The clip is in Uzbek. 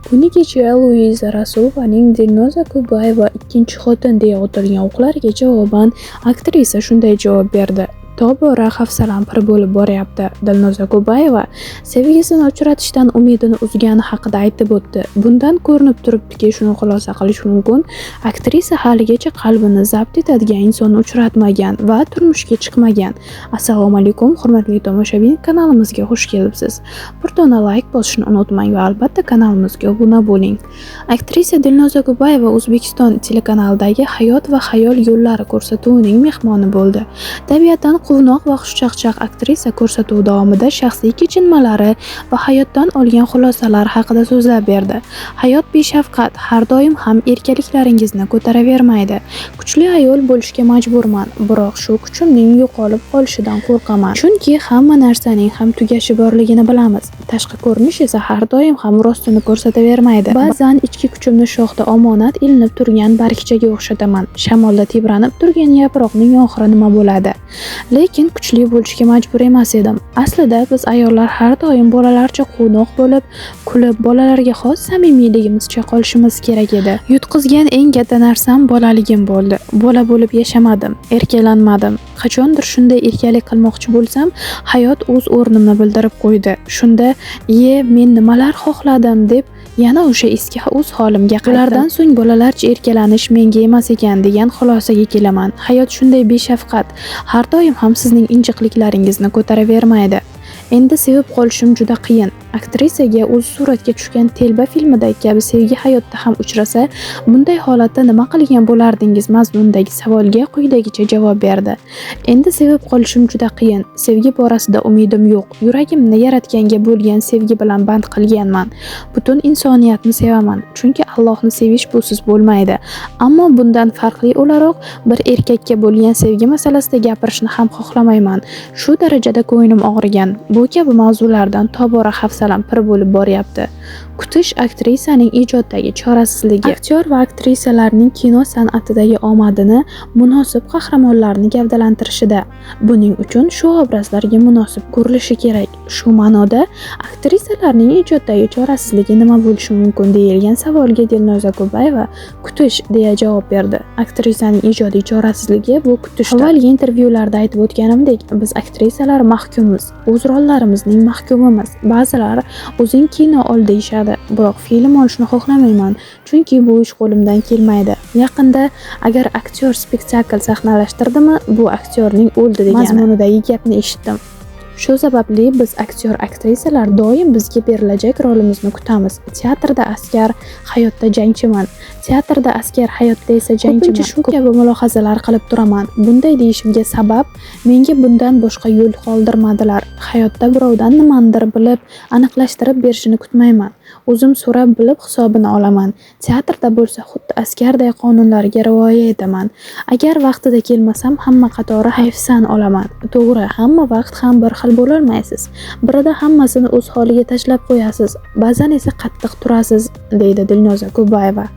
Kuni kecha Luiza Rasulovaning Dilnoza Kubayeva ikkinchi xotin deya otilgan o'qlarga javoban aktrisa shunday javob berdi: "Tobora hafsalam pir bo'lib boryapti." Dilnoza Kubayeva sevgisini uchratishdan umidini uzgani haqida aytib o'tdi. Bundan ko'rinib turibdiki, shuni xulosa qilish mumkin, aktrisa haligacha qalbini zabt etadigan insonni uchratmagan va turmushga chiqmagan. Assalomu alaykum, hurmatli tomoshabin, kanalimizga xush kelibsiz. Bir dona layk bosishni unutmang va albatta kanalimizga obuna bo'ling. Aktrisa Dilnoza Kubayeva O'zbekiston telekanalidagi Hayot va xayol yo'llari ko'rsatuvining mehmoni bo'ldi. Tabiatan quvnoq va xushchaqchaq aktrisa ko'rsatuv davomida shaxsiy kechinmalari va hayotdan olgan xulosalari haqida so'zlab berdi. Hayot beshafqat, har doim ham erkaliklaringizni ko'taravermaydi. Kuchli ayol bo'lishga majburman, biroq shu kuchimning yo'qolib qolishidan qo'rqaman. Chunki hamma narsaning ham tugashi borligini bilamiz. Tashqi ko'rinish esa har doim ham rostini ko'rsatavermaydi. Ba'zan ichki kuchimni shoxda omonat ilinib turgan bargchaga o'xshataman. Shamolda tebranib turgan yaproqning oxiri nima bo'ladi? Lekin kuchli bo'lishga majbur emas edim. Aslida biz ayollar har doim bolalarcha quvnoq bo'lib, kulib, bolalarga xos samimiyligimizcha qolishimiz kerak edi. Yutqizgan eng katta narsam bolaligim bo'ldi. Bola bo'lib yashamadim, erkalanmadim. Qachondir shunday erkalik qilmoqchi bo'lsam, hayot o'z o'rnimni bildirib qo'ydi. Shunda, "Iye, men nimalar xohladim?" deb yana o'sha eski o'z holimga qaytdim. Ulardan so'ng bolalarcha erkalanish menga emas ekan degan xulosaga kelaman. Hayot shunday beshafqat, har doim ham sizning injiqliklaringizni ko'taravermaydi. Endi sevib qolishim juda qiyin. Aktrisaga o'zi suratga tushgan Telba filmidagi kabi sevgi hayotda ham uchrasa, bunday holatda nima qilgan bo'lardingiz mazmunidagi savolga quyidagicha javob berdi. Endi sevib qolishim juda qiyin. Sevgi borasida umidim yo'q. Yuragimni yaratganga bo'lgan sevgi bilan band qilganman. Butun insoniyatni sevaman, chunki Allohni sevish busiz bo'lmaydi. Ammo bundan farqli o'laroq bir erkakka bo'lgan sevgi masalasida gapirishni ham xohlamayman. Shu darajada ko'nglim og'rigan. Bu kabi mavzulardan tobora hafsalam pir bo'lib boryapti. Kutish aktrisaning ijoddagi chorasizligi. Aktyor va aktrisalarning kino san'atidagi omadini munosib qahramonlarni gavdalantirishida. Buning uchun shu obrazlarga munosib ko'rilishi kerak. Shu ma'noda aktrisalarning ijoddagi chorasizligi nima bo'lishi mumkin deyilgan savolga Dilnoza Kubayeva kutish deya javob berdi. Aktrisaning ijodiy chorasizligi bu kutishdir. Avvalgi intervyularda aytib o'tganimdek, biz aktrisalar mahkummiz. O'z rollarimizning mahkumimiz. Ba'zilar o'zing kino ol deyishadi, biroq film olishni xohlamayman, chunki bu ish qo'limdan kelmaydi. Yaqinda agar aktyor spektakl sahnalashtirdimi, bu aktyorning o'ldi degani mazmunidagi gapni eshitdim. Shu sababli biz aktyor aktrisalar doim bizga berilajak rolimizni kutamiz. Teatrda askar, hayotda jangchiman. Teatrda askar, hayotda esa jangchiman. Ko'pincha shu kabi mulohazalar qilib turaman. Bunday deyishimga sabab, menga bundan boshqa yo'l qoldirmadilar. Hayotda birovdan nimanidir bilib, aniqlashtirib berishini kutmayman. O'zim so'rab bilib hisobini olaman. Teatrda bo'lsa xuddi askarday qonunlarga rioya etaman. Agar vaqtida kelmasam, hamma qatori hayfsan olaman. To'g'ri, hamma vaqt ham bir xil bo'lolmaysiz. Birida hammasini o'z holiga tashlab qo'yasiz, ba'zan esa qattiq turasiz, deydi Dilnoza Kubayeva.